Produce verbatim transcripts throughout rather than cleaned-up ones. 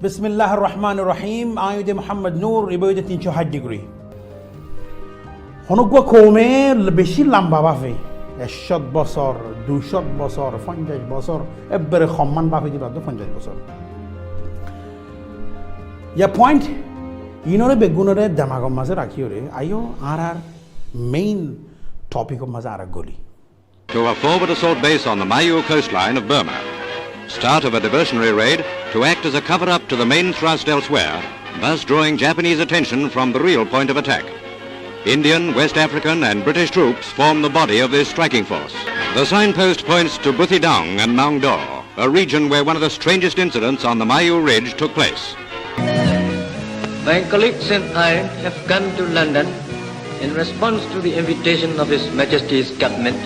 Bismilláhir Rohmánir Rohím, añí óide Muhámmod Nur, ibá óide tin cót háit digri. Honó uggúa koume beci lamba bafe, ek cót bosór, dui cót bosór, fonjaic bosór, ebbere hom man bafe diba dé fonjaic bosór. Yá point, inóre beggúnore demagor mazé rakíyore, aiyó añárar main topic or mazé añára góli. To a forward assault base on the Mayu coastline of Burma. Start of a diversionary raid to act as a cover-up to the main thrust elsewhere, thus drawing Japanese attention from the real point of attack. Indian, West African and British troops form the body of this striking force. The signpost points to Buthidaung and Maungdaw, a region where one of the strangest incidents on the Mayu Ridge took place. My colleagues and I have come to London in response to the invitation of His Majesty's government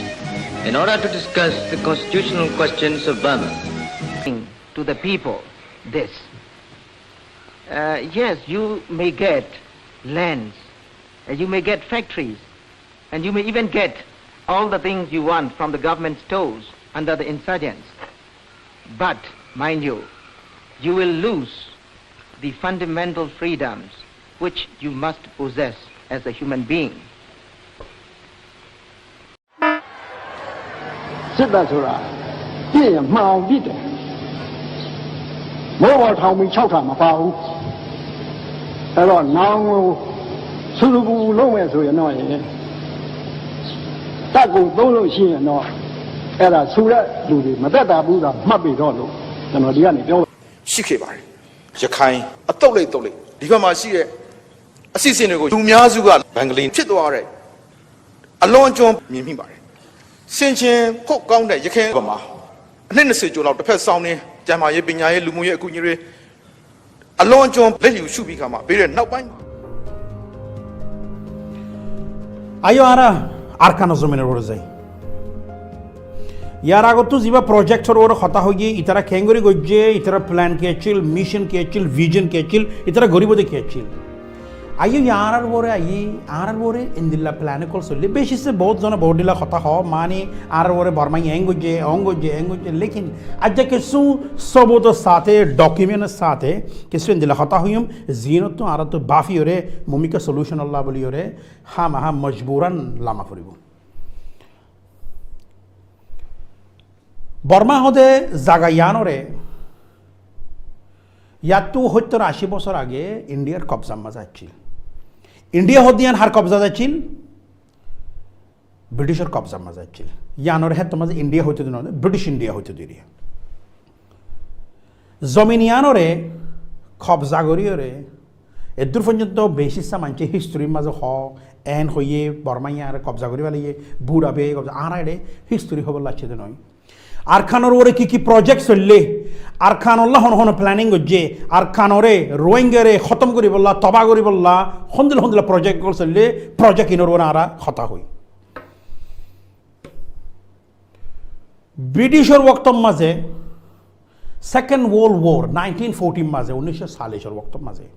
in order to discuss the constitutional questions of Burma. To the people, this. Uh, yes, you may get lands, uh, you may get factories, and you may even get all the things you want from the government stores under the insurgents. But, mind you, you will lose the fundamental freedoms which you must possess as a human being. စစ်တပ်ဆိုတာ သိရင်မှန်အောင်သိတယ်။ မိုးပေါ်ထောင်ပြီး ခြောက်ဆာမပါဘူး။ အဲ့တော့ နောင်ကို ဆူဆူပူပူလုပ်မယ်ဆိုရင်တော့ တပ်ကိုသုံးလို့ရှိရင်တော့ အဲ့ဒါ ဆူတဲ့လူတွေ မသက်သာဘူးဆိုတာ မှတ်ပေးတော့လို့ ကျွန်တော်ဒီကနေပြော ရှိခဲ့ပါတယ်။ ရခိုင်အသုတ်လိပ်သုတ်လိပ် ဒီဘက်မှာရှိတဲ့ အစီအစဉ်တွေကို လူများစုက ဘင်္ဂလီဖြစ်သွားတဲ့ အလွန်အကျွံ မြင်မိပါတယ်။ ဆင်ခြင်ဖို့ကောင်းတဲ့ ရခိုင်ဘက်မှာ အနှစ် နှစ်ဆယ်ကျော်လောက် တစ်ဖက်စောင်းနေ ကျန်းမာရေး၊ ပညာရေး၊ လူမှုရေး အကူအညီတွေ အလွန်အကျွံ လစ်လျူရှုပြီးခါမှာ ပြီးတဲ့နောက်ပိုင်း Aiyó añára Arkanor zominor uore zai. Yar agottú ziba project or uore hotá hoiyé, itará keéngori goijjé, itarar plan ki accíl, mission ki accíl, vision ki accíl, itará goríbo de ki accíl. Aiyó añárar uore, aiyé añárar uore endilla plan ókkol soillé. Beci se bout zone bout dilla hotá hoó, mani añárar uore Bormai eén goijjé, eén goijjé, eén goijjé. Lekin aijja kessú sobutor sáte, document or sáte, kessú endilla hotá hoiyum, ziínottú añárattú báfiyore, mumkin solution olla buliyore, hámaha mojburan lama foribó. Borma hoó de zaga yiánore, yáttu hóttor ací bosór age Indiyar kobzar mazé accíl. Indiya hoó de yián hár kobzat accíl? British or kobzar mazé accíl. Yiánore héttor mazé Indiya hoitó de no, British Indiya hoitó de iriya. Zomin yiánore kobza goríyore, eddur foijjonto beci issá maincé history r mazé hoó, eén hoiyé, Bormaiye añáre kobza gorí felaiyé, Buda beye kobza, añára ere history hoibor laccé de no. Arkanor uore ki ki project soillé, Arkanolla hon hon planning goijjé, Arkanore, Rohingyare hótom goríbolla, toba goríbolla, hondilla hondilla project ókkol soillé, project inor uore añára hotá hoi. British or woktor mazé, Second World War, nineteen forty mazé, unnic cót sallic or woktor mazé,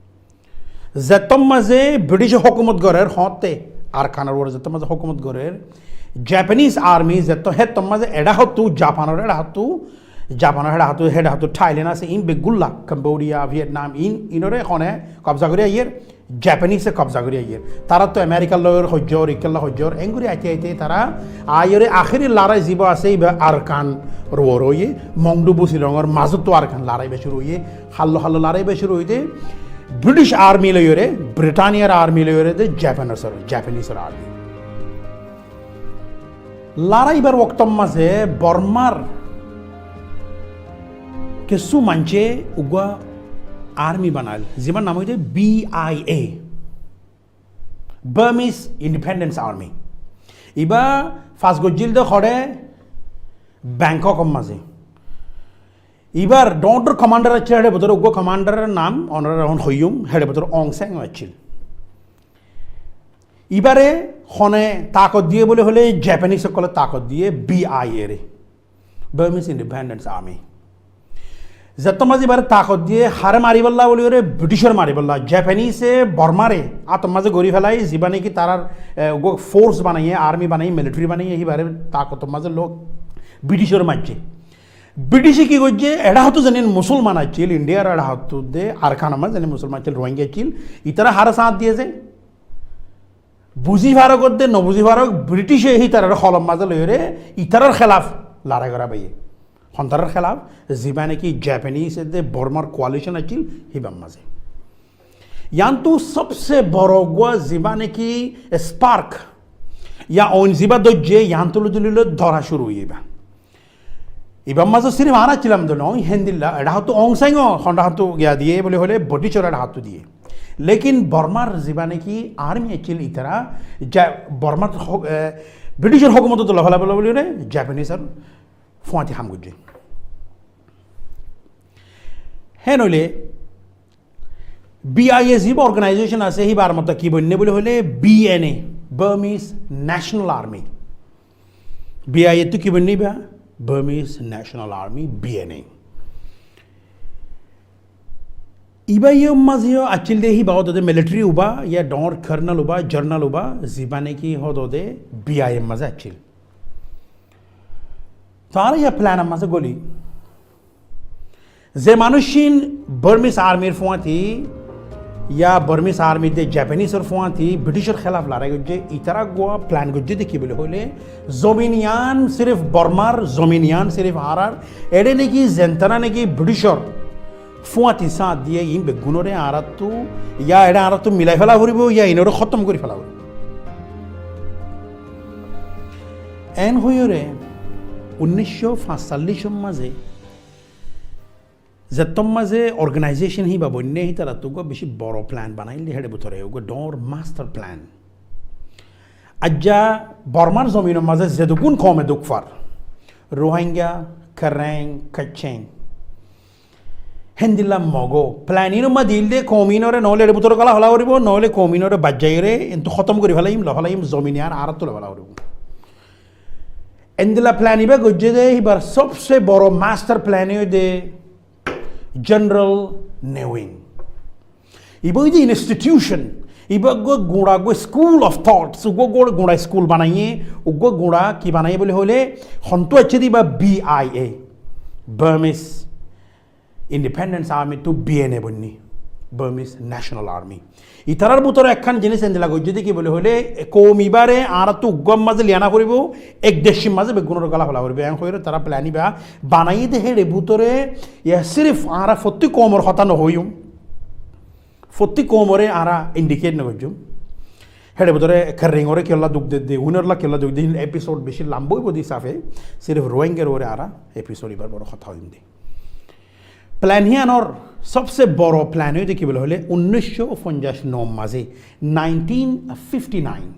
zettór mazé British e hókumot gorér, hoóñtte Arkanor uore zettór mazé hókumot gorér, Japanese army zettór, héttor mazé eçé hottú, Japanor eçé hottú, Japanor héçe hottú, héçe hottú Thailand asé, iín beggúlla, Cambodia, Vietnam, iín, iínore hone kobza gorí aiyér, Japanese e kobza gorí aiyér. Taráttu Americar loi hoijjór, ikkálla hoijjór, engorí aite aite tará aiyóre ahéri larai ziba asé, iba Arkan ruor óiye, Mongdu Busilong or mazóttu Arkan larai iba cúru óiye, hallo hallo larai iba cúru óite, British army loiyóre, Britannia r army loiyóre de Japanese or, Japanese or army. Larai ibar woktor mazé Bormar kessú maincé uggúa army banail, zibar nam óilde B I A, Burmese Independence Army. Iba fas goijjíl de hoçé Bangkok or mazé. Ibar doñr doñr commander accíl, héçe bútore uggúa commander or nam onorare ehón hoiyum, héçe bútore Aung San accíl. Ibare hone takot diye buli hoile Japanese ókkole takot diye B I A re, Burmese Independence Army. Zettór mazé ibare takot diye hare maribólla buli hoile British ore maribólla, Japanese e Bormare átor mazé gorí felai, ziba niki tarar, e, uggúa force banaiye, army banaiye, military banaiye, hibare takotor mazé loi British ore maijje. Britice ki goijje, eçe hoto zenin Musolman accíl, Indiar eçe hoto de Arkanor maze zenin Musolman accíl, Rohingya accíl, itará hare sáñt diye ze, buzi farok de, no buzi farok, Britice hitarar holom maze loiyore, itarar helaf lorai gora baiye. Hontarar helaf, ziba niki Japanese de Bormar coalition accíl, hibar maze. Yantu sobse boro gua ziba niki spark, ya oin ziba dojje, yantu loi dulilo dora curu iba. Ibar maze sirif añára accílam de no, hendilla, eçe hoto Aung San o, honda hoto giya diye buli hole, Britice ore eçe hoto diye. Lekin Bormar ziba niki army accíl itara, ja-, Bormar ho-, eh, Britice or hokumot dula fela bula buli hole, Japanese or fuañti ham goijje. Hen óile B I A ziba organization asé, hibar motto ki boinne buli hoile B N A, Burmese National Army. B I A ttu ki boinne iba? Burmese National Army, B N A. Iba yo maze yo accíl de hiba hodo de military uba, ya dor colonel uba, general uba, ziba niki hodo de B I A maze accíl. Tará ya plan maze goli. Ze manúic ín Burmese Army r fuañti ya Burmese Army de Japanese or fuañti British or helaf lorai goijje, itará gua plan goijje de ki buli hoile, zomin iyan sirif Bormar, zomin iyan sirif añárar, eçe niki zentara niki British or fuañti sáñt diye ín beggúnore añárattu, ya eçe añárattu milai fela foribo, ya inore hótom gori fela foribo. En hoiyore unnic cót fañssallic or maze zettót maze organization hiba boinne, hitarattu uggwá beci boro plan banail de, héçe bútore uggwá dor master plan. Aijja Bormar zominor maze zedukkún koume duk far, Rohingya, Karen, Kachin, héndilla Mogo, plan inor maze dil de koum inore noile héçe bútore gola fela foribo, noile koum inore bajjaire entu hótom gori felaiyum, loi felaiyum, zomin iyan añárattu loi fela foribo. Endilla plan iba goijje de, ibar sobse boro master plan óiye de General Ne Win. Iba óiye de institution, iba uggwá gura uggwá school of thoughts, uggwá gura, gura school banaiye, uggwá gura ki banaiye buli hoile, hontu accíl de iba B I A, Burmese Independence Army ttu B N A boinne, Burmese National Army. Itarar bútore ekkán jinis endilla goijje de ki buli hoile, e koum ibare añárattu uggwá maze liya no foribo, ek decir maze beggúnore gola fela foribo. En hoiyore tará plan iba banaiye de héçe bútore, ya sirif añára fottí koumor hotá no hoiyum, fottí koumore añára indicate no goijjum. Héçe bútore Karen ore kiyólla duk de, de, unorlla kiyólla duk de, episode beci lamba óibo de hísafe, sirif Rohingyar uore añára episode ibar uore hotá hoiyum de. Plan híyanor sobse boro plan óiye de ki buli hoile, unnic cót fonjac no maze, nineteen fifty nine,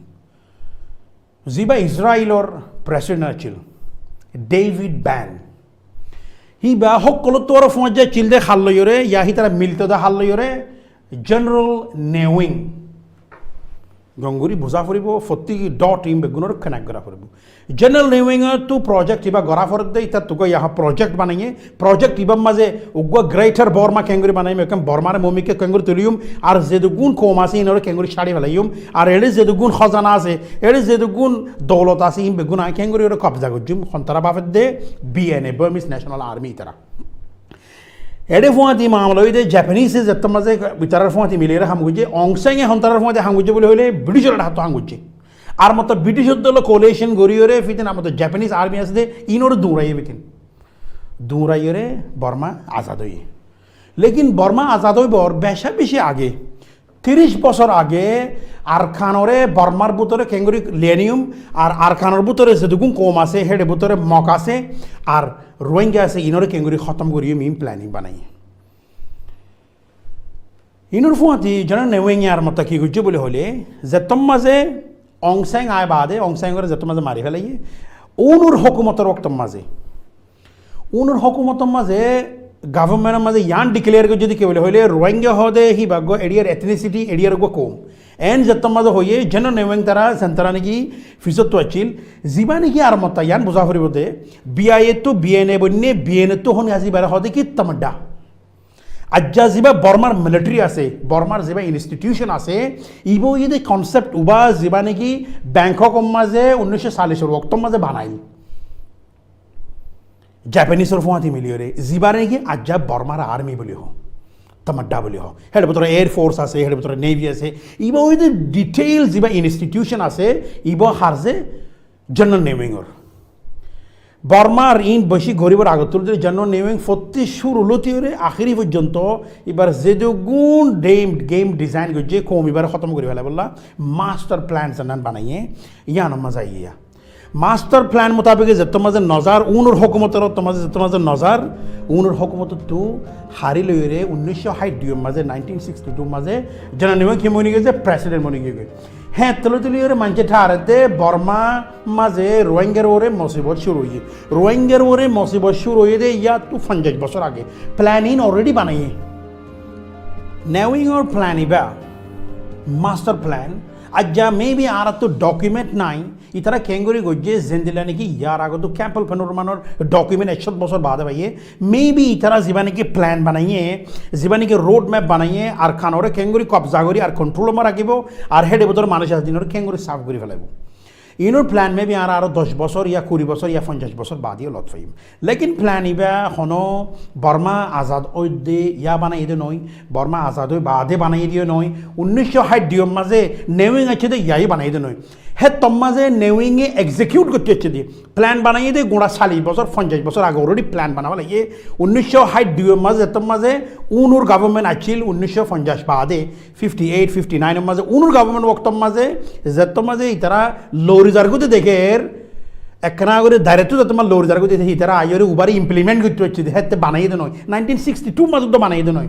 ziba Israelor president accíl, David Ban, hiba hókkolottu boro fuañti accíl de hár loiyore, ya hitara milito de hár loiyore, General Ne Win. Gom gori buza foribo, fottí dot ín beggúnore connect gora foribo. General Ne Win ottu project iba gora fore de, itattu uggwá ya project banaiye, project ibar maze uggwá Greater Burma kengori banaiyum, ekkán Bormare mumikke kengori tuliyum, ar zedukkún koum asé inore kengori sári felaiyum, ar eçe zedukkún hozana asé, eçe zedukkún doulot asé, ín beggún añí kengori ore kobza goijjum, hontara bafe de B N A, Burmese National Army itara. Eçe fuañti mamala óiye de Japanese e zettót maze itarar fuañti miliyore ham goijje, Aung San e hontarar fuañti ham goijje buli hoile British or háttu ham goijje. Ar motto British or dolo coalition goriyore fitin ar motto Japanese army asé de inore duñraiye fitin. Duñraiyore Borma azad óiye. Lekin Borma azad óibar beca beci age, tiríc bosór age Arkanore Bormar bútore kengori liyaniyum, ar Arkanor bútore zedukkún koum asé, héçe bútore Mog asé, ar Rohingya asé, inore kengori hótom goriyum, ín planning banaiye. Inor fuañti General Ne Win e ar motto ki goijje buli hoile, zettót maze Aung San ai bade, Aung San ore zettót maze mari felaiye, unor hókumotor woktót maze, unor hókumotor maze, government or maze yián declare goijje de ki buli hoile, Rohingya hoó de hiba uggwá eçiyar ethnicity, eçiyar uggwá koum. En zettót maze hoiye, General Ne Win tara, sentara niki fisottu accíl, ziba niki ar motto yián buza foribo de, B I A ttu B N A boinne, B N A ttu hon asé ibare hoó de ki Tamada. Aijja ziba Bormar military asé, Bormar ziba institution asé, iba óiye de concept uba ziba niki Bangkok or maze unnic cót sallic or woktór maze banail. Japanisor fúañti miliyóre, zibáre niki aijja Bormar army buli hoó, Tamadda buli hoó. Héçe bútore air force asé, héçe bútore navy asé. Ibá óilde detail zibá institution asé, ibá harze General Newingor. Bormar in beci goribor agottú lóti General Newing fottí cúru lóti óre ahéri foijjonto ibar zedugun game, game design goijje, koum ibare hótom gori félaibolla master plan zenan banaiye, iyanor mazé aiyé. Master plan mutabek zettór mazé nozar, unor hókumotor ottór mazé zettór mazé nozar, unor hókumotottú hári loiyóre unnícco háit duiyór mazé, nineteen sixty two mazé, General Newing ki boni giyé, president boni giyé. Héttólla tuliyoré maincé tháredde Borma mazé Rohingyar uore mosibot cúru óiye. Rohingyar uore mosibot cúru óiye de yáttu fonjaic bosór age. Plan in already banaiye. Newingor plan ibá, master plan, aijja maybe añárattu document nai, itará kengori goijje zendilla niki yar agottu Campbell Bannermanor document ekcót bosór bade faiye, maybe itará zibá niki plan banaiye, zibá niki road map banaiye, Arkanore kengori kobza gori ar control ot rakibo, ar héçe bútore manúic asé dinore kengori saf gori félaibo. Inor plan maybe añára aró doc bosór, ya kuri bosór, ya fonjaic bosór bade lot faiyum. Lekin plan ibá hono Borma azad óidde ya banaiye de noi, Borma azad ói bade banaiye de noi, unnícco háit duiyór mazé Newing aiccé de yai banaiye de noi. Héttór mazé Newinge execute goittó aiccé de. Plan banaiye de gura callic bosór, fonjaic bosór age already plan banawa laiye. Unnícco háit duiyór mazé, zettór mazé unor government accíl, unnícco fonjaic bade, fifty eight, fifty nine or mazé, unor government októr mazé, zettór mazé itará lori zargói de dekér, ekkán gori direct zettór mazé lori zargói de, itará aiyóre ubare implement goittó aiccé de, hétte banaiye de noi. Nineteen sixty two mazé to banaiye de noi.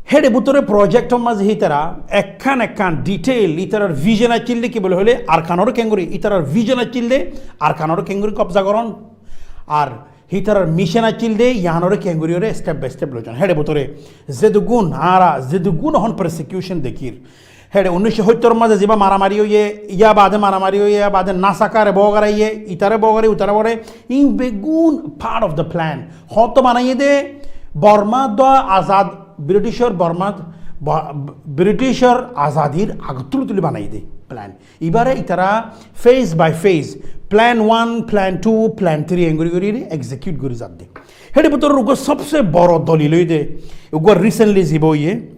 Héçe bútore project or mazé hítara ekkán ekkán detail, ítarar vision accíl de ki buli hoile Arkanore kengori, ítarar vision accíl de Arkanore kengori kobza goron. Ar hítarar mission accíl de iyanore kengori ore step by step loizon. Héçe bútore zedugun añára, zedugun ehón persecution dekír. Héçe unnícco hóittor mazé zibá maramari óiye, ya bade maramari óiye, ya bade Nasakare bogaraye, itare bogare, utare bogare, in beggún part of the plan. Hoto banaiye de Borma do azad, Britishor Borma, Bo-, Britishor azadir agottú tuli banaiye de plan. Ibare itará phase by phase, plan one, plan two, plan three engori gori execute gori zadde. Héçe bútore uggwá sobse boro dolil óiye de, uggwá recently zibá óiye,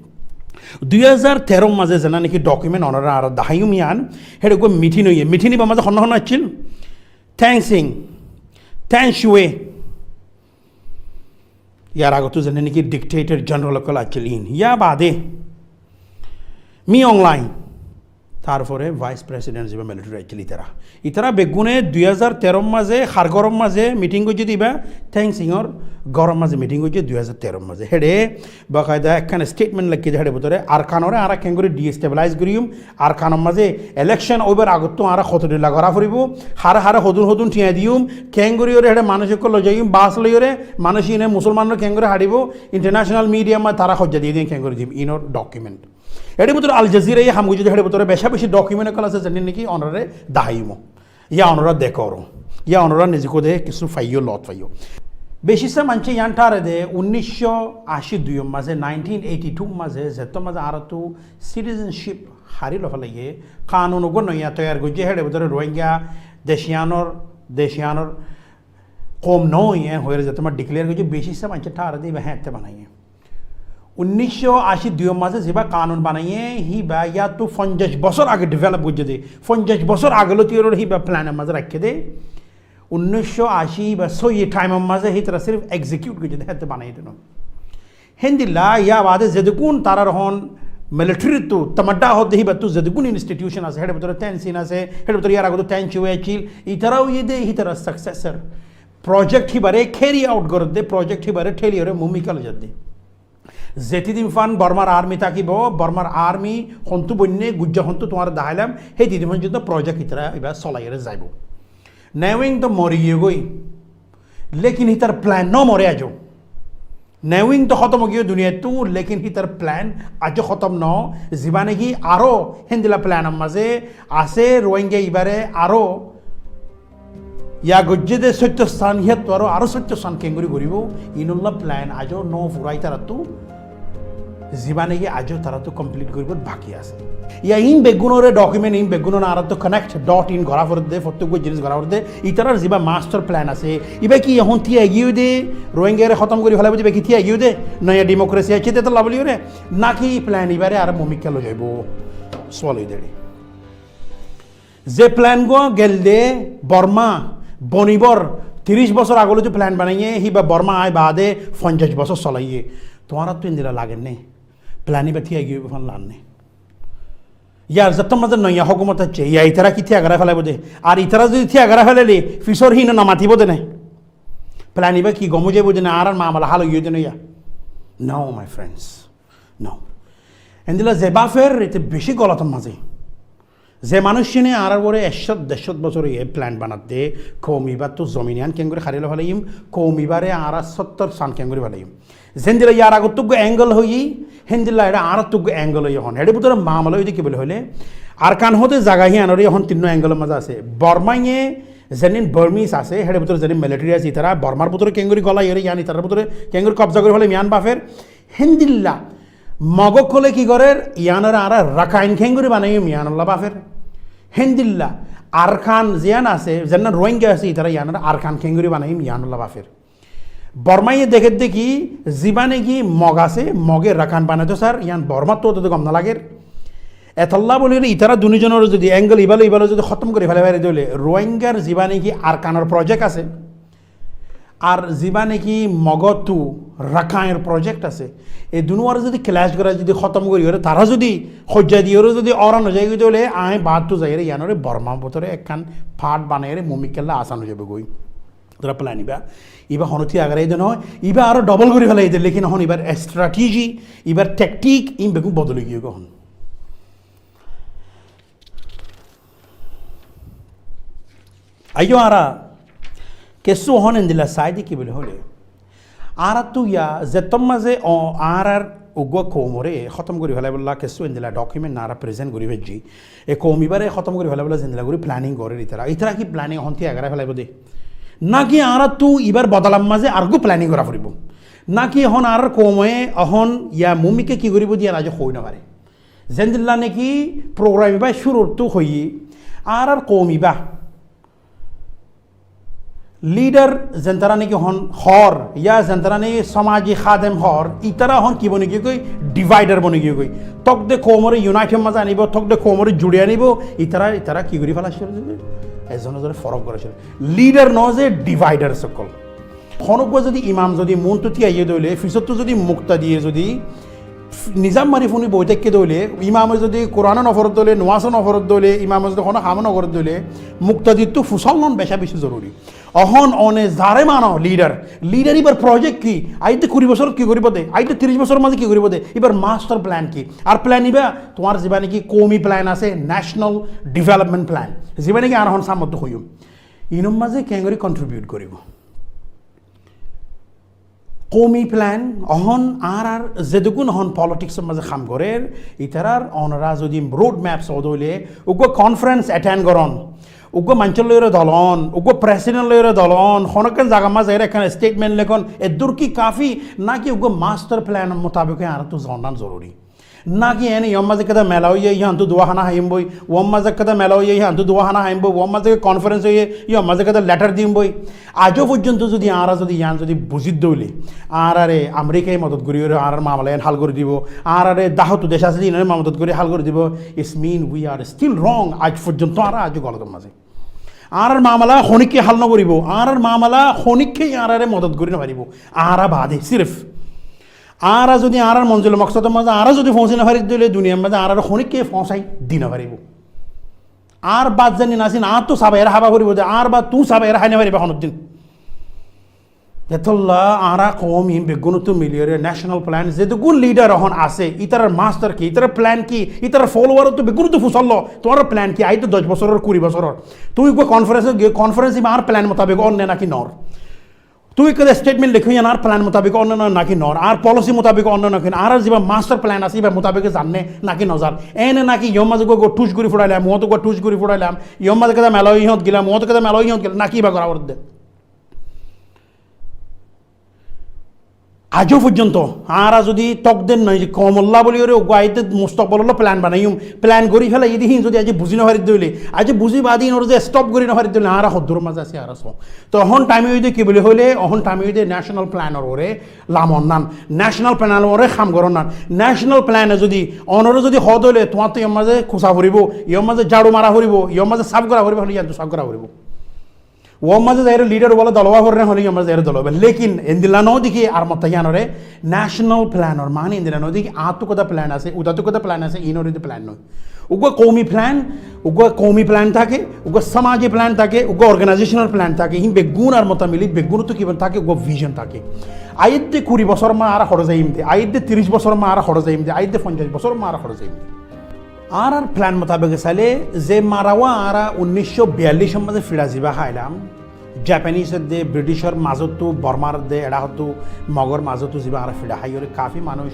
dui házar teró mazé zena niki document onore añára daháiyum iyan, héçe uggwá meeting óiye, meeting ibá mazé honna honna accíl, Thein Sein, Than Shwe, yar agottú zene niki dictator general ókkol accíl in. Ya bade Min Aung Hlaing, tarfore vice president zibá military accíl itará. Itará beggúne dui házar teró mazé, hárgoror mazé meeting goijje de ibá, Thein Sein or góror mazé meeting goijje dui házar teró mazé. Héçe bakaida ekkán statement lekíye de héçe bútore, Arkanore añára kengori destabilize goriyum, Arkanor mazé election óibar agottú añára hotodilla gora foribo, hare hare hodún hodún thiañ diyum, kengori ore héçe manúic ókkol loizaiyum, bus loiyore, manúic ine musolmanore kengori haçibo, international media mazé tará hojja diye diye kengori diyum, inor document. Héçe bútore Al Jazeera ye ham goijje de héçe bútore beca beci document ókkol asé, zene niki onore daháiyum. Ya onora dekór, ya onora nizikó de kissú faiyó, lot faiyó. Beci sa maincé iyan tháre de unnícco ací dui mazé, nineteen eighty two mazé, zettór mazé añárattu citizenship hári loi félaiye, kanun uggwá noiya toiyar goijje, héçe bútore Rohingya dec iyanor, dec iyanor koum no, iyan hoiyóre zettór mazé declare goijje, beci sa maincé tháre de ibá héñtte banaiye. Unnícco ací dui mazé zibá kanun banaiye, híba yáttu fonjaic bosór age develop goijje de, fonjaic bosór age lóti ore híba plan or mazé raikké de. Unnícco ací híba sóiyi time or mazé hítara sirif execute goijje de, héñtte banaiye de no. Héndilla ya bade zedún tarar hon military ttu, tamadda hoó de híbattu zedún institution asé, héçe bútore Thein Sein asé, héçe bútore yar agottú Than Shwe accíl, itará óiye de hítarar successor. Project híbare carry out gorer de, project híbare theli ore mumikal oi zadde. Zeti din fan Bormar army tákibo, Bormar army hontú boinne, gujja hontú tuáñre daháilam, hé din fan zonto project itará ibá solai ore zaibo. Newing to mori giyé goi, lekin hítar plan no more ajo. Newing to hótom ói giyé duniyaittú, lekin hítar plan ajo hótom no, zibá niki aró héndilla plan or mazé asé, Rohingya ibare aró ya goijje de sóitto stán, híyattu aró, aró sóitto stán kengori goribo, inolla plan ajo no fura itarattu. Zibá niki aijjó taráttu complete goríbar baki asé. Yá, in beggúnore document, in beggúnore añáráttu connect dot in gorá foribó de, fottí gua jinis gorá foribó de. Ítarar zibá master plan asé, íba ki ehón tíya giyé de, Rohingyare hótom gorí félaibo de, íba ki tíya giyé de, noya democracy aiccé de, tolla bóli óre, náki plan íbare ar mumikká loi zaibó? Sual ói dé. Ze plan gua gelde Borma bonibor tiríc bosór agolóti plan banaiyé, híba Borma ai baade fonjaic bosór solaiyé. Tuáñráttu endilla lager né? Plan íba tíya giyé fán lan né? Yar zettót mazé noya hókumot aiccé, yá ítara ki tíya gorá félaibo de? Ar ítara zodi tíya gorá félaile, fisór hín no matibó de né? Plan íba ki gom ói zaibó de né? Añárar mamala hál ói giyé de né yá? No, my friends. No. Endilla ze báfer, ite beci golotor mazé. Ze manúic íne añárar uore ekcót, dercót bosór e plan banadde, koum íbattu zomin ián keéngori hári loi felaiyum, koum íbare añára sóttor san keéngori felaiyum. Zendilla yar agottú uggúa angle hoiyí, héndilla eçé añárattú uggúa angle hoiyí ehón. Eçé bútore mamala óiye de ki bóli hoilé, Arkan hoó de zaga híyanor ehón tinnúa angle mazé asé. Bormaye zenin Burmese asé, héçe bútore zenin military asé, ítara Bormar bútore keéngori golai ere, ián ítarar bútore keéngori kobza gori felaiyum, ián báfer. Héndilla Mog ókkole ki gorér, iánore añára Rakhine keéngori banaiyum, iánolla báfer. Héndilla Arkan ziyán asé, zeén Rohingya asé, ítara iánore Arkan keéngori banaiyum, iánolla báfer. Bormaye dekér de ki, zibá niki Mog asé, Moge Rakhine banaito sar, ián Bormattu ótode gom no lager. Etolla bóli ítara duni zonore zodi angle ibá loi ibá loi zodi hótom gori félai fare de óile, Rohingyar zibá niki Arkanor project asé, ar zibá niki Mogottu Rakhainor project asé, e dunuware zodi clash gora zodi hótom gori ore, tara zodi hoijja di ore zodi ora no zai goi de óile, añí baáttu zai ore iánore Bormar bútore ekkán part banai ore mumikká loi asan ói zaibo goi. Tara plan ibá, ibá honó tíya gorai de no, ibá aró double gori félai de, lekin ehón ibár strategy, ibár tactic, in beggún bodoli giyé goi ehón. Aijjó añára kessú ehón endilla sai de ki bóli hoilé, añárattú yá zettót mazé o añárar uggúa koumore hótom gori félaibolla kessú endilla document añára present gori faijjí. E koum ibáre hótom gori félaibolla zendilla gori planning gorér ítara, ítara ki planning ehón tíya gorai félaibo de? Náki añárattú ibár bodolar mazé areggúa planning gora foribó? Náki ehón añárar koume ehón yá mumikká ki goribo de ián aijjó hoi no fare. Zendilla niki program ibá cúrurttu hoiyí, añárar koum ibá leader zentara niki ehón hoór, yá zentara niki somaji hadem hoór, ítara ehón ki boni giyé goi? Divider boni giyé goi. Tók de koumore unite mazé anibo, tók de koumore juri anibo, ítara, ítara ki gori féla cúru gorí dile? Ezone ezonore forok gora cúru. Leader no ze divider ókkol. Honó uggúa zodi imam zodi muúntu tíya giyé de óile, fisóttu zodi muktadiye zodi nizam mari fúni boi táikke de óile, imame zodi Kuran no fore de óile, nomaz no fore de óile, imame zodi honó ham no gore de óile, muktadittú fusal lon beca beci zoruri. Ehón one zare mano leader, leader ibár project ki? Aijjó kuri bosór ki goribo de? Aijjó tiríc bosór mazé ki goribo de? Ibár master plan ki? Ar plan ibá tuáñr zibá niki koumi plan asé, national development plan, zibá niki añára ehón samottu hoiyum, inor mazé keéngori contribute goribo? Koumi plan, ehón añárar zedukkún ehón politics or mazé ham gorér, ítarar onora zodi road map só de óile, uggúa conference attend goron, uggúa manúcor loi ore dol on, uggúa president loi ore dol on, honó ekkán zagar mazé ere ekkán statement lekon, eddur ki kafi, náki uggúa master plan or mutabek añárattú zon zoruri? Náki ene yó mazé ekkán mela óiye, yíanottu duwa hána háiyum boi, uwar mazé ekkán mela óiye, yíanottu duwa hána háiyum boi, uwar mazé conference óiye, yó mazé ekkán letter diyum boi. Aijjó foijjonto zodi añára zodi ián zodi buzí de óile, añárare Amerikaye modot gori ore añárar mamala ián hál gori dibo, añárare dahottu dec asé de inore modot gori hál gori dibo, it's mean we are still wrong. Aij foijjonto añára aijjó golotor mazé. Añárar mamala honikka hál no goribo, añárar mamala honikka añárare modot gori no faribo. Añára baade sirif Añára zodi añárar monzil moksodor mazé añára zodi foóñsi no fari de óile, duniyar mazé añárare honikka foóñsai di no faribo. Añár baat zeén asé, añáttu sabai ere hába foribo de, añár baat tuñí sabai ere hái no fariba honodin. Etolla añára koum in beggúnottu mili ore national plan, zedukkún leader ehón asé, ítarar master ki, ítarar plan ki, ítarar follower ottu beggúnottu fusal lo, tuáñrar plan ki, aito doc bosóror, kuri bosóror. Tuñí uggúa conference giyó, conference ibá añár plan mutabek ónne náki noór? Tuñí ekkán statement lekó, ián añár plan mutabek ónne náki noór, añár policy mutabek ónne náki noór, añárar zibá master plan asé, ibá mutabek zar né náki no zar? Ene náki yó mazé uggúa thuc gori furailam, uwót uggúa thuc gori furailam, yó mazé ekkán mela óiye, yíanot gilam, uwót ekkán mela óiye, yíanot gilam, náki ibá gora foribó de? Aijjó foijjonto añára zodi tok den noi ze koumolla buli goré uggwá aiyédde mustokbololla plan banaiyum, plan gorí félai de híin zodi aijjó buzí nofaridde óile, aijjó buzí baade híinoré zodi stop gorí nofaridde óile, añára hoddúror mazé así añára só. Toh ehón time óiye de ki buli hoilé, ehón time óiye de national plan or uore lam onnan, national plan or uore ham goronnan. National plan e zodi, onoré zodi hoó de óile, tuáñttu iyór mazé kusa foribó, iyór mazé jaru mara foribó, iyór mazé saf gora foribó, hoilé iyántu saf gora foribó. Uwar mazé zaiyóre leader óibolla dolowa foré, hoilé iyór mazé zaiyóre dolowa. Lekin endilla no deki ar motta iyanore national plan or mani endilla no deki, añáttu hoddá plan asé, uddáttu hoddá plan asé, inoré de plan noi. Uggwá koumi plan, uggwá koumi plan táke, uggwá somaji plan táke, uggwá organizational plan táke, hín beggún ar motta mili beggúnottu ki ban táke, uggwá vision táke. Aiyédde kuri bosór ma añára hoçé zaiyum de, aiyédde tiríc bosór ma añára hoçé zaiyum de, aiyédde fonjaic bosór ma añára hoçé zaiyum de. Añárar plan mutabek sailé ze marawa añára unnic cót biyallic or mazé fiça ziba háilam, Japanese de, British or mazottu, Bormar de, eçé hoddú Mogor mazottu ziba añára fiça háiyore kafi manúic,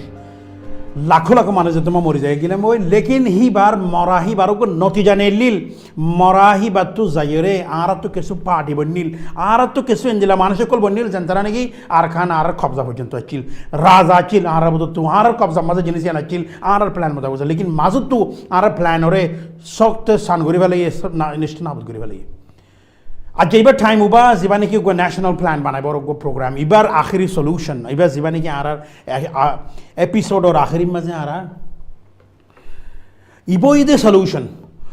lakó lakó manúic zettu ma mori zai gilam ói, lekin híbar mora híbar uggwá notija neillíl, mora híbattu zaiyore añárattu kessú party bonnil, añárattu kessú endilla manúic ókkol bonnil, zentará niki Arkan añárar kobza foijjonto accíl, raza accíl, añárar bútottu añárar kobzar mazé jinis iyan accíl, añárar plan mutabek accíl. Lekin mazottu añárar plan ore sókte san gorí félaiye, na-, nest nabud gorí félaiye. Aijja ibar time uba, ziba niki uggwá national plan banaibor uggwá program, ibar ahéri solution, ibar ziba niki añárar, e-, a-, episode or ahérir mazé añára Ibá óiye de solution,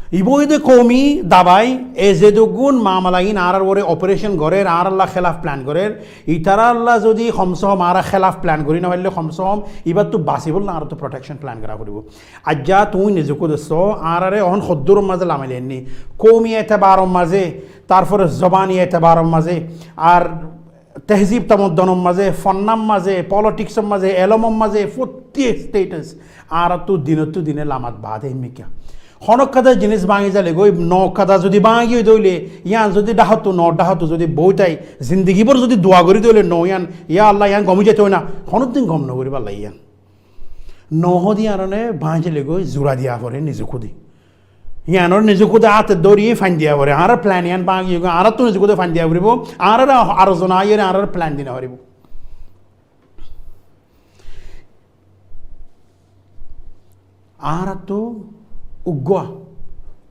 ibá óiye de koumi dabai, e zeduggún mamala ín añárar uore operation gorér, añáralla hélaf plan gorér, ítaralla zodi hom se hom añára hélaf plan gorí no faillé, hom se hom ibáttu basibolla añárattu protection plan gora foribó. Aijja tuñí nizekó dessó, añárare ehón hoddúror mazé lamailé enni, koumi etebaror mazé, tarfore zobani etebaror mazé, ar tehzib tamoddonor mazé, fonnár mazé, politicsor mazé, elomor mazé, fottí status añárattu dinottu dine lamat baade hímmikka. Honó ekkán jinis báñgi zaile goi, no ekkán zodi báñgi ói dóile, yián zodi dháhottu, no dháhottu zodi boói tái, zindigi bór zodi dua gorí dóile, no yián, ya Allah, yián gom ói zaito na, honódin gom no goríballa yián. No hodi arone báñgi zaile goi, zura diya fore nizekúdi. Yiánor nizekúde áte dóri fain diya foré. Añárar plan yián báñgi giyói, añárattu nizekúde fain diya foribó. Añárar ar zona aiyóre añárar plan di no faribó. Añárattu uggwá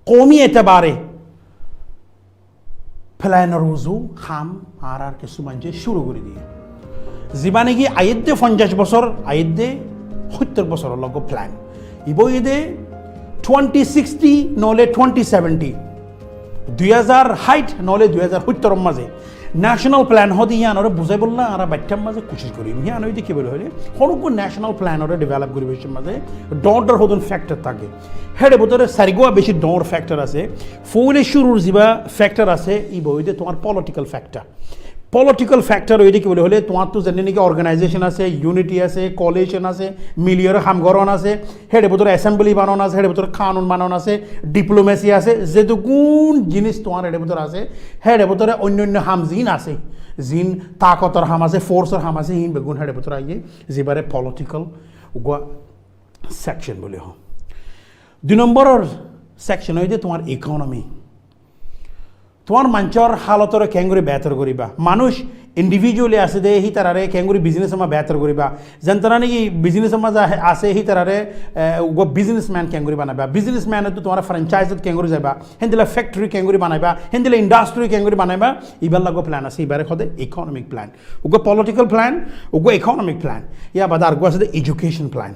koumi etebare planor uzu ham añárar kessú maincé cúru gorí diyé. Zibá niki aiyédde fonjaic bosór, aiyédde hóittor bosóror logó plan. Ibá óiye de twenty sixty noóile twenty seventy, dui házar háit noóile dui házar hóittoror mazé national plan hoó de yiánore buzáibolla añára baiththár mazé kucíc gorí. Yián óiye de ki buli hoilé, honó uggwá national plan ore develop goríbar mazé dhoóñr dhoóñr hodún factor táke. Héçe bútore sairgwá beci dhoóñr factor asé. Foóila cúrur zibá factor asé, ibá óiye de tuáñr political factor. Political factor óiye de ki buli hoilé, tuáñttu zenne niki organization asé, unity asé, coalition asé, miliyóre ham goron asé, héçe bútore assembly banon asé, héçe bútore kanun banon asé, diplomacy asé, zeduggún jinis tuáñr héçe bútore asé, héçe bútore oinno oinno ham ziín asé, ziín takotor ham asé, force or ham asé, híin beggún héçe bútore aiyé, zibáre political uggwá section buli hoó. Dui nombor section óiye de tuáñr economy. Tuáñr maincór halotoré keéngorí behétor goríba. Manúic individually asé de hítararé keéngorí business or ma behétor goríba. Zentará niki business or ma za-, asé hítararé, e, uggwá businessman keéngorí banaiba. Businessman ottu tuáñra franchise ot keéngorí zaiba. Héndilla factory keéngorí banaiba. Héndilla industry keéngorí banaiba. Ibálla uggwá plan asé. Ibáre hoó de economic plan. Uggwá political plan, uggwá economic plan. Yar bade areggwá asé de education plan.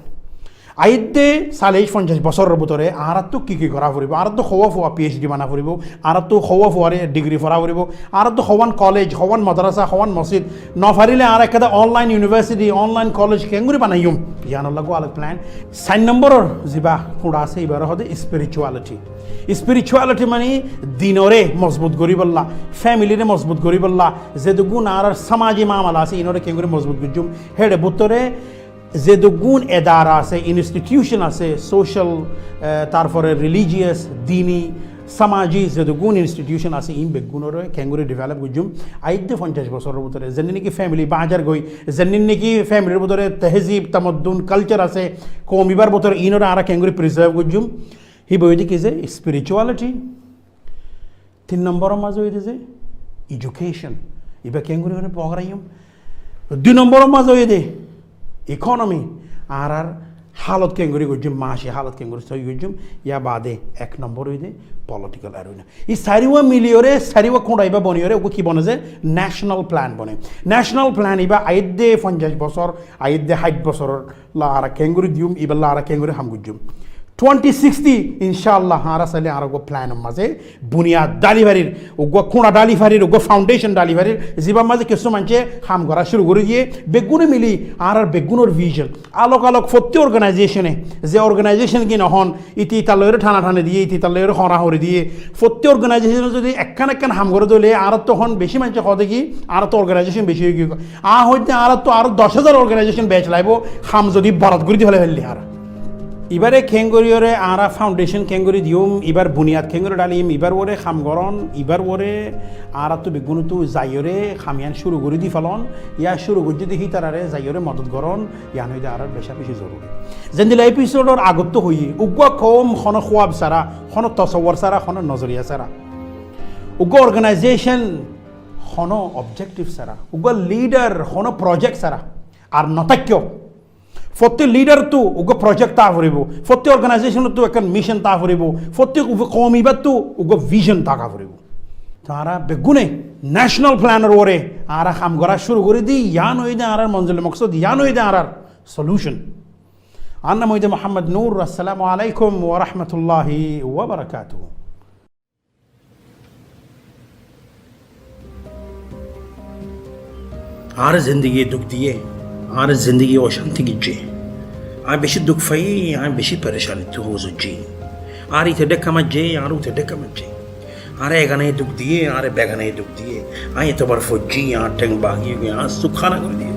Aiyédde salic fonjaic bosóror bútore añárattu ki ki gora foribó? Añárattu houwa fua PhD bana foribó, añárattu houwa fuare degree fora foribó, añárattu houwan college, houwan madrasa, houwan mosjid, no farile añára ekkán online university, online college keéngorí banaiyum? Yiánor lagó alok plan. Sair nombor zibá kúñça asé, ibáre hoó de spirituality. Spirituality mani dinore mozbut goríbolla, family re mozbut goríbolla, zeduggún añárar somaji mamala asé, inore keéngorí mozbut goijjum, héçe bútore zeduggún edara asé, institution asé, social, e, tarfore religious, dini, somaji, zeduggún institution asé, iín beggúnore keéngorí develop goijjum. Aiyédde fonjaic bosóror bútore, zenne niki family báñzar goi, zenne niki family r bútore tehzib, tamoddun, culture asé, koum ibár bútore, inore añára keéngorí preserve goijjum. Híba óiye de ki ze spirituality. Tin nombor or mazé óiye de ze education. Ibá keéngorí hone pogaraiyum. Dui nombor or mazé óiye de Economy, añárar hálot keéngori goijjum, maci hálot keéngori sói goijjum, yá baade ek nombor óilde political arena. Í sairúa miliyóre, sairúa kúñça ibá boniyóre, uggúa ki bone ze national plan bone. National plan ibá aiyédde fonjaic bosór, aiyédde háit bosór, la añára keéngori diyum, ibálla añára keéngori ham goijjum. Twenty sixty, incálla, añára sailé añára uggúa plan or mazé buniyad dháli farir, uggúa kúñça dháli farir, uggúa foundation dháli farir, zibár mazé kessú maincé ham gorá cúru gorí diyé, beggúne mili, añárar beggúnor vision. Alok alok fottí organization e, ze organization gín ehón, ite itar lói thana thani diyé, ite itar lói hóra hóri diyé, fottí organization e zodi ekkán ekkán ham goré dóile, añárattú ehón beci maincé hoó de ki, añárattú organization beci ói giyói. Añí hoóidde añárattú aró doc házar organization bec laibó, ham zodi borat gorí di félai faillé añára. Ibáre keéngoriyóre añára foundation keéngori diyum, ibár buniyad keéngori dhálim, ibár uore ham gorón, ibár uore añárattú beggúnottú zaiyóre ham yián cúru gorí di félon, yá cúru goijjé de hítarare zaiyóre modot gorón, yián óilde añárar beca beci zoruri. Zendilla episode or agottú hoiyí, uggúa koum honó kúab sára, honó tosowor sára, honó nozoriya sára. Uggúa organization honó objective sára. Uggúa leader honó project sára. Ar no táikko. Fottí leader ottu uggúa project táka foribó. Fottí organization ottu ekkán mission táka foribó. Fottí uggúa koum ibáttu uggúa vision táka foribó. Te añára beggúne national plan or uore añára ham gorá cúru gorí di, yián óilde añárar monzil moksod, yián óilde añárar solution. Añár nam óilde Muhammad Nur. Assalamu alaikum wa rahmatullahi wa barakatuhu. Añáre zindigiye duk diyé, añáre zindigiye ocánti goijjé. Añí beci duk faiyí, añí beci perecanittú húzujjí. Añáre ite dhekka maijjé, añáre ute dhekka maijjé. Añáre eganaye duk diyé, añáre beganaye duk diyé. Añí etobar foijjí, añár theng bagi giyói, añár suk hána gorí diyé.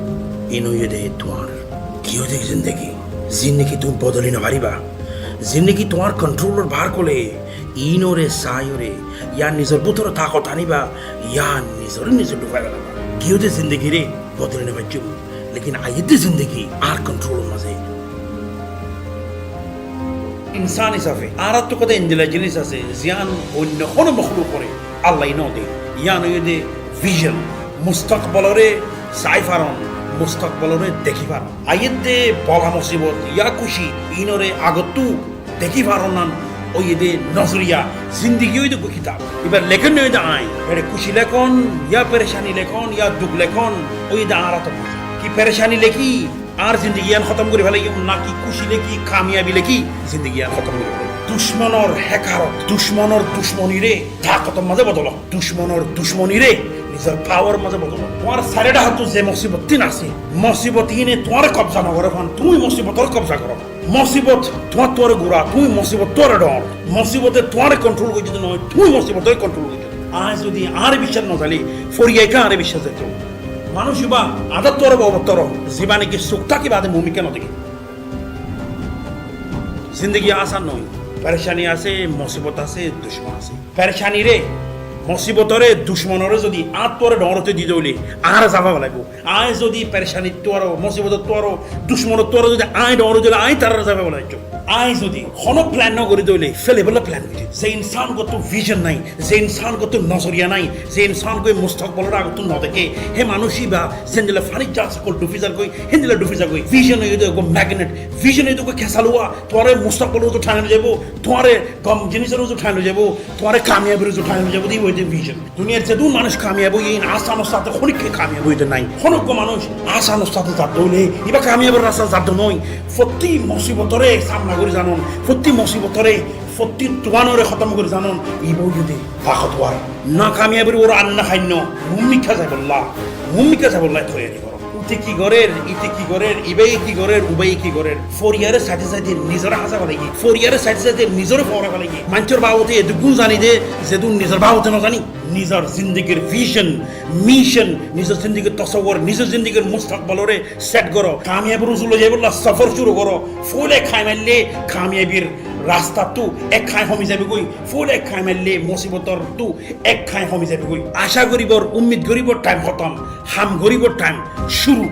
Iín óiye de tuáñr giyói de zindigi. Zindigi tuñí bodoli no faribá. Zindigi tuáñr control or bahár óile, iínore saiyóre, yá nizor bútore takot aníba, yá nizore nize dhufai felaiba. Giyói de zindigire bodoli no faijjum, lekin aiyédde zindigi añár control or mazé. Insán hísafe añárattú kotó endilla jinis asé, ziyán oinno honó moklukoré Allaye no de. Yián óiye de vision, mustakboloré sai faron, mustakboloré dekí faron. Aiyédde bola mosibot yá kúci, iínore agottú dekí faron nan óiye de nozoriya. Zindigi óiye de uggúa kitab. Ibá lekón no óiye de añí. Bere kúci lekón, yá perecani lekón, yá duk lekón, óiye de añár átot. Ki perecani lekí añár zindigi yián hótom gorí felaiyum, náki kúci lekí, kamiyabi lekí zindigi yián hótom gorí felaiyum? Ducmonor hekarot, ducmonor ducmoniré takot or mazé bodolo. Ducmonor ducmoniré nizor power or mazé bodolo. Tuáñr sairó dhakóttu ze mosibot ín asé, mosibot íne tuáñre kobza no goré fán, tuñí mosibotoré kobza goró. Mosibot tuáñttu aró gura, tuñí mosibottú aró dhoóñr. Mosibote tuáñre control goijjé de noó, tuñí mosibotoré control goijjó. Añí zodi añáre biccác no zailé, foriyaikká añáre biccác zaito. Manúic ibá añáttu aró bobottú aró, zibá niki suk táki baade muúmikká no deké. Zindigi asan noó, perecani asé, mosibot asé, ducmon asé. Perecaniré, mosibotoré, ducmonoré zodi añáttu aró dhoóñr óite dito óile, añáre zafa felaibó. Añí zodi perecanittú aró, mosibotottú aró, ducmonottú aró zodi añí dhoóñr ói zailé, añí tarare zafa felaiyum. Añí zodi honó plan no gorí de óile, felaibólla plan goijjé. Ze insán gottú vision nái, ze insán gottú nozoriya nái, ze insán goi mustakboloré agottú no deké, hé manúic ibá zendilla fanir jahaz ókkol dhufi zargói, héndilla dhufi zargói. Vision óiye de uggúa magnet, vision óiye de uggúa kesaluwa, tuáñre mustakbolor uzu thani loi zaibó, tuáñre gom jinisor uzu thani loi zaibó, tuáñre kamiyabir uzu thani loi zaibó de, ibá óiye de vision. Duniyar zedún manúic kamiyab óiye, iín asanor sáte honikka kamiyab óiye de nái. Honó uggúa manúic asanor sáte zar de óile, ibá kamiyabir rasta zar de noó. Fottí mosibotoré samna gorí zanon, fottí mosibotoré, fottí tuánoré hótom gorí zanon, ibá óiye de takotwar. Nakamiyabir uore anna háinno, muúmikká zaibolla, muúmikká zaibolla toiyari goró. Ute ki gorér, ite ki gorér, ibáye ki gorér, ubáye ki gorér. Foriyaré saite saite nizoré háñsa felaiyé, foriyaré saite saite nizoré fora felaiyé. Maincór babote edukkún zani de, zedún nizor babote no zani. Nizor zindigir vision, mission, nizor zindigir tosowor, nizor zindigir mustakboloré set goró. Kamiyabir uzu loi zaibolla sofor cúru goró. Foila ek hañi maille kamiyabir rastattú ek hañi homi zaibói goi. Foila ek hañi maille mosibotottú ek hañi homi zaibói goi. Acá goríbor, ummid goríbor thaim hótom, ham goríbor thaim cúru.